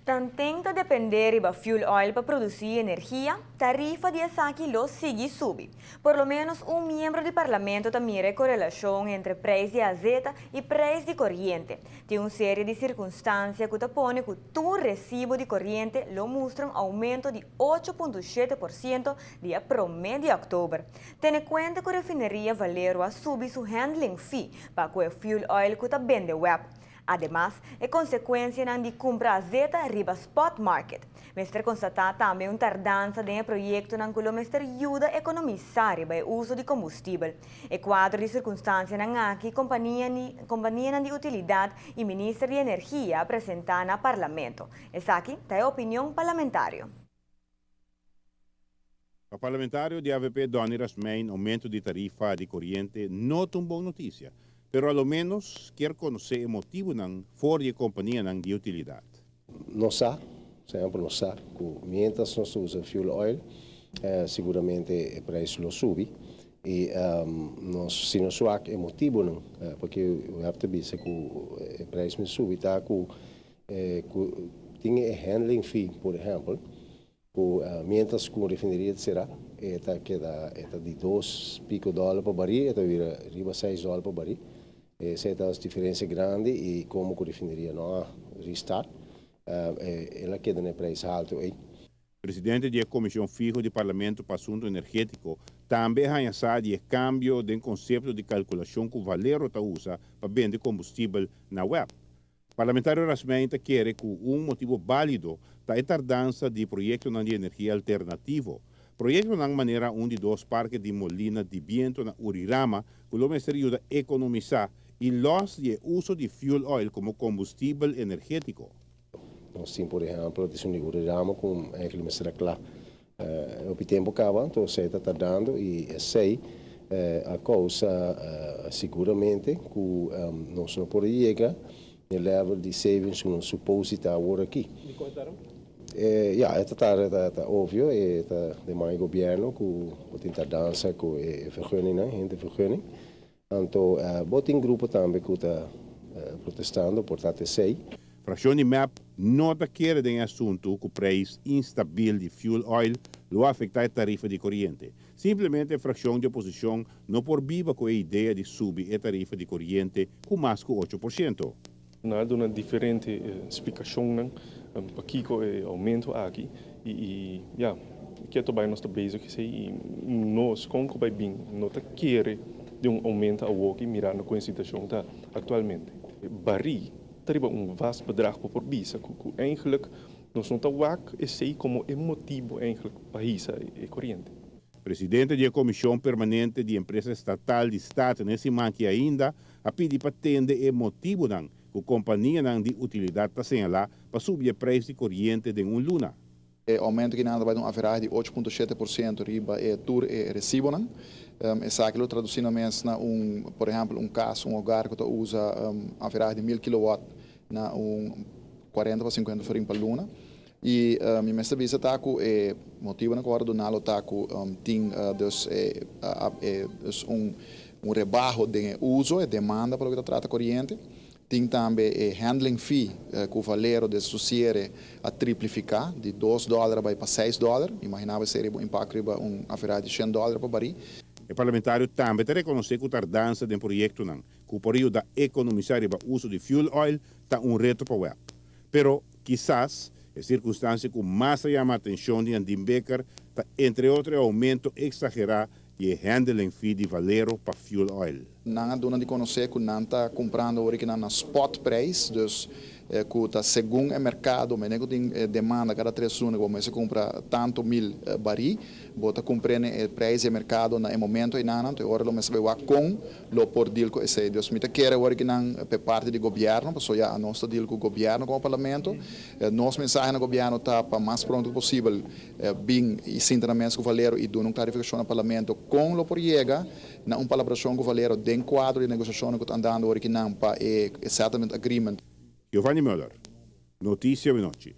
Tanten ta dependé riba fuel oil pa produsí energia, tarifa di esaki lo sigui subi. Por lo ménos un miembro di parlamento ta mira e korelashon entre preis di azeta i preis di koriente. Tin un serie di sirkunstansia ku ta pone ku tur resibo di koriente lo mustra un oumento di 8,7% dia 1 di òktober. Tene kuenta ku refineria Valero a subi su handling fee pa ku e fuel oil ku ta bende WEB. Ademas, e konsekuensianan di kumpra azeta riba spot market. Mester konstatá tambe un tardansa den e proyektonan ku lo mester yuda ekonomisá riba e uso di kombustibel. E kuadro di sirkunstansianan aki kompanianan di utilidat i minister di energia a presentá na parlamento. Esaki ta e opinion parlamentario. E parlamentario di AVP, Donny Rasmijn, oumento di tarifa di koriente no ta un bon notisia, pero a lo ménos ke konosé e motivonan for di kompanianan di utilidat. Nos sa, semper nos sa, ku mientras nos usa fuel oil, siguramente e preis lo subi. I nos, si nos wak e motivonan, pasobra we have to bisa ku e preis mester subi, ta ku tin e handling fee, por ehèmpel, ku mientras ku refineria será, ta keda ta di 2 piko dòler pa barí, ta bira riba $6 pa barí. Esei ta un diferensia grandi i komo ku refineria no a restart, el a keda na preis haltu ei. Presidente di Komishon Fiho di Parlamento pa Asuntu Energétiko tambe a haña di kambio di konsepto di kalkulashon ku Valero ta usa pa bende kombustibel na WEB. Parlamentario Rasmijn ta kere ku un motibu válido ta e tardansa di proyektonan di energia alternativo. Proyektonan manera un di dos parke di molina di bientu na Urirama, ku lo mester yuda ekonomisá i lòs di uso di fuel oil komo kombustibel energétiko. Nos tin, por ehèmpel, di Urirama ku eigenlijk mester kla e tempu kaba, anto ta tardando i esei a kousa siguramente ku nos no por yega na level di savings ku nos supose ta awor aki. Ja, ta opvio, ta di mas gobièrnu ku tin tardansa ku e vergunning, hende vergunning. Anto, bo tin grupo tambe ku ta protestando por ta esei. Frakshon di MEP no ta kere den asuntu ku preis instabil di fuel oil lo afektá e tarifa di koriente. Simplemente frakshon di oposishon no por biba ku e idea di subi e tarifa di koriente ku mas ku 8%. Nan a duna diferente splikashon pakiko e oumento aki i ja, ku bai nos ta bezig i nos kon ku bai bin no ta kere di un oumento awoki, mirando ku e situashon ta aktualmente. Barí ta riba un vast bedrag por bisa ku eigenlijk nos no ta wak esei komo e motibu eigenlijk pa hisa e koriente. Presidente di Komishon Permanente di Empresa Estatal di Staten e siman aki ainda a pidi pa tende e motivonan ku kompanianan di utilidat ta señalá pa subi e preis di koriente den un luna. E oumento ku nan ta bai un average di 8,7% riba e tur e resibonan. Esaki lo tradusí mes na un, por ehèmpel, un kas, un hogar ku ta usa average di 1000 kilowatt na un 40 pa 50 florin pa luna. I mi mester bisa ta ku e motivonan ku a duna ta ku tin dus e dus un rebaho di uso e demanda pa loke ta trata koriente. Tin tambe e handling fee ku Valero desde su siere a triplifiká di $2 pa $6. Imaginá bo seria un impakto riba un average di $100 pa barí. E parlamentario tambe ta rekonosé ku tardansa di proyektonan ku por yuda ekonomisá riba uso di fuel oil ta un reto pa WEB. Pero kisas e sirkunstansia ku mas a yama atenshon di Andin Bikker ta, entre otro, e oumento eksagerá di handling fee di Valero pa fuel oil. Nan a duna di konosé ku nan ta kumprando awor na spot price, dus ku ta segun e merkado, mene ku tin demanda kada 3 luna ku bo kumpra tantu mil barí, bo ta kumpra e preis di merkado na e momento ei nan, ora lo mester wak kon lo por deal ku esei. Dus mi ta kere awor ku nan pe parti di gobièrnu, paso ya nos ta deal ku gobièrnu komo parlamento, nos mensahe na gobièrnu ta pa mas pronto posibel bin i sinta na mesa ku Valero i duna un klarifikashon na parlamento kon lo por yega na un palabrashon ku Valero den kuadro di negosiashon ku ta andando awor pa e settlement agreement. Giovanni Müller, Notisia Anochi.